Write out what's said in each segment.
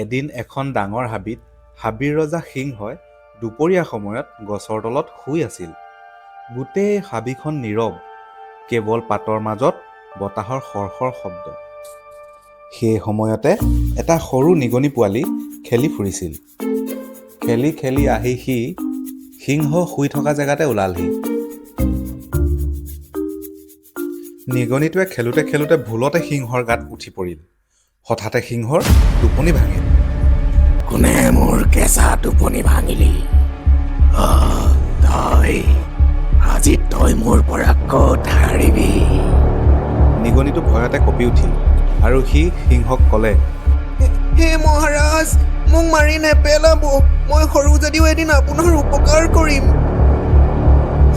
এদিন এখন ডাঙৰ হাবিত হাবিৰ ৰজা সিংহই দুপৰীয়া সময়ত গছৰ তলত শুই আছিল। গোটেই হাবিখন নীৰৱ, কেৱল পাতৰ মাজত বতাহৰ সৰসৰ শব্দ। সেই সময়তে এটা সৰু নিগনি পোৱালি খেলি ফুৰিছিল। খেলি খেলি আহি সি সিংহ শুই থকা জেগাতে ওলালহি। নিগনিটোৱে খেলোঁতে খেলোঁতে ভুলতে সিংহৰ গাত উঠি পৰিল। হঠাতে সিংহৰ টোপনি ভাঙিল। কোনে মোৰ কেঁচা টোপনি ভাঙিলি? আহ, তই! আজি তই মোৰ পৰা ক'ত হাৰিবি? নিগনিটো ভয়তে কঁপি উঠিল আৰু সি সিংহক ক'লে, হে মহাৰাজ, মোক মাৰি নেপেলাব। মই সৰু যদিও এদিন আপোনাৰ উপকাৰ কৰিম।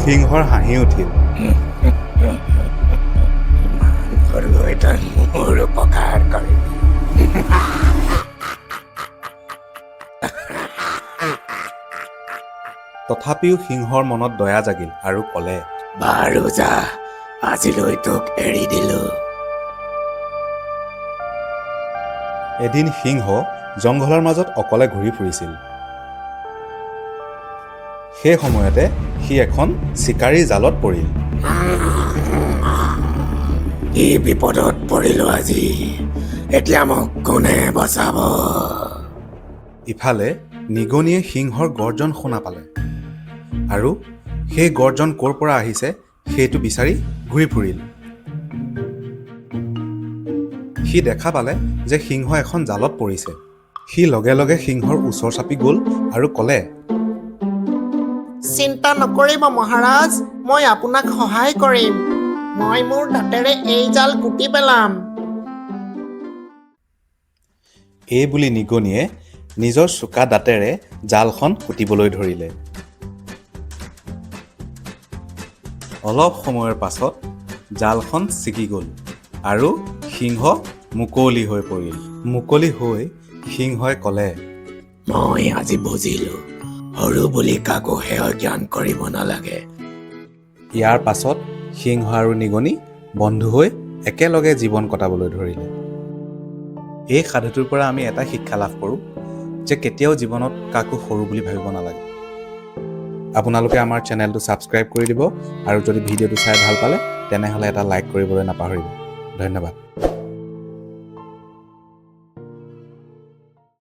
সিংহৰ হাঁহি উঠিল। ইমান সৰু হৈ তই মোৰ উপকাৰ কৰিবি? তথাপিও সিংহৰ মনত দয়া জাগিল আৰু ক'লে, বাৰু যা, আজিলৈ তোক এৰি দিলো। এদিন সিংহ জংঘলৰ মাজত অকলে ঘূৰি ফুৰিছিল। সেই সময়তে সি এখন চিকাৰীৰ জালত পৰিল। কি বিপদত পৰিলো আজি! এতিয়া মোক কোনে বচাব? ইফালে নিগনিয়ে সিংহৰ গৰ্জন শুনা পালে আৰু সেই গৰ্জন ক'ৰ পৰা আহিছে সেইটো বিচাৰি ঘূৰি ফুৰিল। সি দেখা পালে যে সিংহ এখন জালত পৰিছে। সি লগে লগে সিংহৰ ওচৰ চাপি গ'ল আৰু ক'লে, চিন্তা নকৰিব মহাৰাজ, মই আপোনাক সহায় কৰিম। মই মোৰ দাঁতেৰে এই জাল কুটি পেলাম। এই বুলি নিগনিয়ে নিজৰ চোকা দাঁতেৰে জালখন কুটিবলৈ ধৰিলে। অলপ সময়ৰ পাছত জালখন ছিগি গ'ল আৰু সিংহ মুকলি হৈ পৰিল। মুকলি হৈ সিংহই ক'লে, মই আজি বুজিলো, সৰু বুলি কাকো হেয় জ্ঞান কৰিব নালাগে। ইয়াৰ পাছত সিংহ আৰু নিগনি বন্ধু হৈ একেলগে জীৱন কটাবলৈ ধৰিলে। এই সাধুটোৰ পৰা আমি এটা শিক্ষা লাভ কৰোঁ যে কেতিয়াও জীৱনত কাকো সৰু বুলি ভাবিব নালাগে। আপোনালোকে আমাৰ চেনেলটো ছাবস্ক্ৰাইব কৰি দিব আৰু যদি ভিডিঅ'টো চাই ভাল পালে, তেনেহ'লে এটা লাইক কৰিবলৈ নাপাহৰিব। ধন্যবাদ।